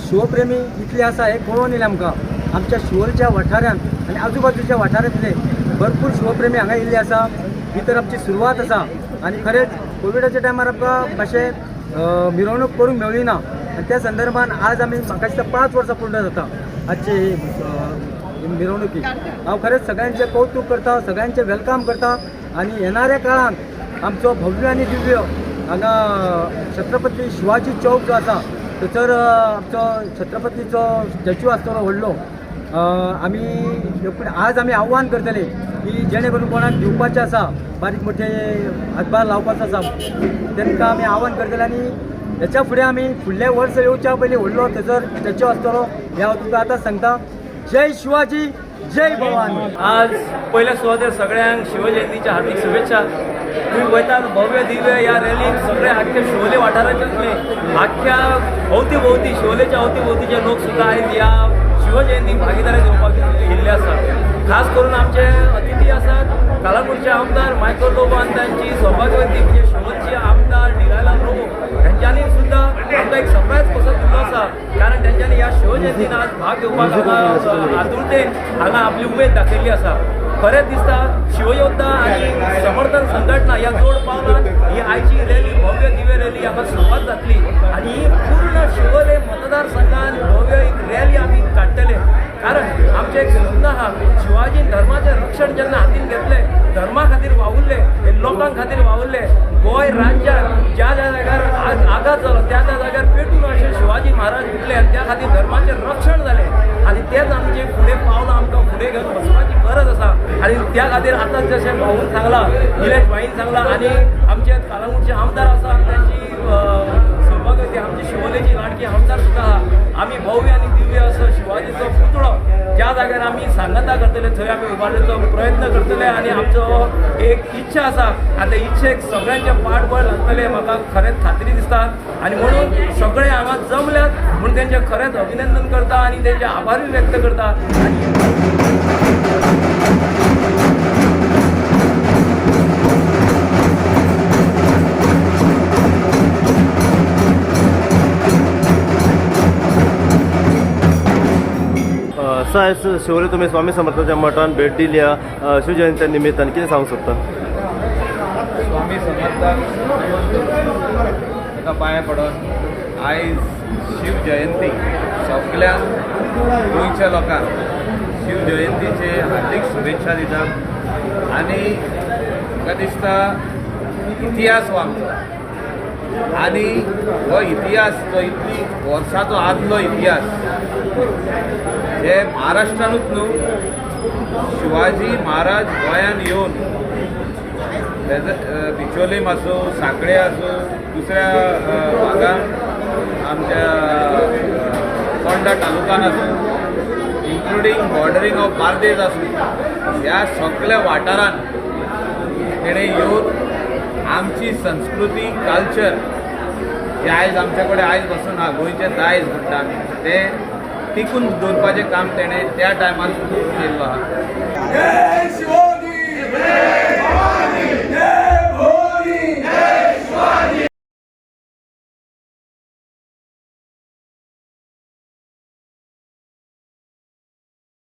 शिवप्रेमी इतले आसा हें कळोन येयलें आमकां. आमच्या शिवोलच्या वाठारांत आनी आजूबाजूच्या वाठारांतले भरपूर शिवप्रेमी हांगा येयल्ले आसा. ही तर आमची सुरवात आसा आनी खरेंच कोविडाच्या टायमार आमकां मातशें मिरवणूक करूंक मेळ्ळी ना आनी त्या संदर्भान आज आमी म्हाका दिसता 5 वर्सां पूर्ण जाता आजची ही मिरवणुकी. हांव खरेंच सगळ्यांचें कौतूक करता, सगळ्यांचें welcome करता आनी येणाऱ्या काळांत आमचो भव्य आनी दिव्य हांगा छत्रपती शिवाजी चौक जो आसा थंयसर आमचो छत्रपतीचो स्टॅच्यू आसतलो व्हडलो. आमी आज आमी आव्हान करतले की जेणे करून कोणाक दिवपाचें आसा बारीक मोठे हातभार लावपाचो आसा तांकां आमी आव्हान करतले आनी हेच्या फुडें आमी फुडलें वर्स येवच्या पयलीं व्हडलो थंयसर स्टॅच्यू आसतलो हें हांव तुमकां आतां सांगता. जय शिवाजी, जय भवानी. आज पयल्या सुवातेर सगळ्यांक शिवजयंतीच्या हार्दिक शुभेच्छा. तुम्ही वयतात भव्य दिव्य ह्या रॅलीक सगळे आख्खे शिवोले वाठाराचेच न्हय, आख्ख्या अवती भोवती शिवोलेच्या अवती भोवतीचे लोक सुद्दां आयज ह्या शिवजयंतीक भागिदारी घेवपाक येयल्ले आसा. खास करून आमचे अतिथी आसात कालापूरचे आमदार मायकल लोबो आनी तांची सौभाग्यवती म्हणजे शिवोलची आमदार डिलायला लोबो हेंच्यांनी सुद्दां आमकां एक सरप्रायज कसो दिल्लो आसा, कारण तेंच्यांनी ह्या शिवजयंतीन आज भाग घेवपाक हांगा आतुरतेन हांगा आपली उमेद दाखयल्ली आसा. खरेंच दिसता शिवयोद्धा आनी समर्थन संघटना ह्या जोड पावलान ही आयची रॅली भव्य दिव्य रॅली हांगा सुरवात जातली आनी ही पूर्ण शिवोले मतदारसंघान भव्य एक रॅली आमी काडटले. कारण आमचें एक स्वप्न आहा, शिवाजीन धर्माचें रक्षण जेन्ना हातीन घेतलें, धर्मा खातीर वावुरले, हे लोकां खातीर वावुरले, गोंय राज्याक ज्या ज्या जाग्यार आघात जालो त्या त्या जाग्यार पेटून अशें शिवाजी महाराज उठले आनी त्या खातीर धर्माचें रक्षण जालें आनी तेच आमचें फुडें पावलां आमकां फुडें घेवन वचपाची गरज आसा. आनी त्या खातीर आतां जशें भाऊन सांगलां, निलेश भाईन सांगलां आनी आमचे कालांगुटचे आमदार आसा तांची सौभाग्यवती आमची शिवोलेची लाडकी आमदार सुद्दां आहा. आमी भव्य आनी दिव्य असो शिवाजीचो पुतळो ज्या जाग्यार आमी सांगाता करतले थंय आमी उबारण्याचो प्रयत्न करतले आनी आमचो एक इच्छा आसा आनी त्या इच्छेक सगळ्यांचें पाठबळ लागतलें म्हाका खरेंच खात्री दिसता. आनी म्हणून सगळे हांगा जमल्यात म्हूण तेंचें खरेंच अभिनंदन करता आनी तेंचे आभारूय व्यक्त करता. सर, आयज शिवोले तुमी स्वामी समर्थाच्या मठान भेट दिली शिवजयंती निमित्तान, कितें सांगूंक सोदता? स्वामी समर्थाक ताका पांया पडून आयज शिव जयंती सगळ्यांक गोंयच्या लोकांक शिव जयंतीचे हार्दीक शुभेच्छा दिता. आनी म्हाका दिसता इतिहास हो आमचो आनी हो इतिहास जो इतली वर्सांचो आदलो इतिहास जे महाराष्ट्रानूच न्हू, शिवाजी महाराज गोंयान येवन बिचोलीम आसूं, सांखळे आसूं, दुसऱ्या भागान आमच्या पोंडा तालुक्यान आसूं, इन्क्लुडींग बॉर्डरींग ऑफ बार्देज आसूं, ह्या सगळ्या वाठारान तेणें येवन आमची संस्कृती, कल्चर जे आयज आमचे कडेन आयज बसून आहा, गोंयचें दायज म्हणटा आमी, तें टिकून दवरपाचें काम तेणें त्या टायमार सुद्दां केल्लो आहा.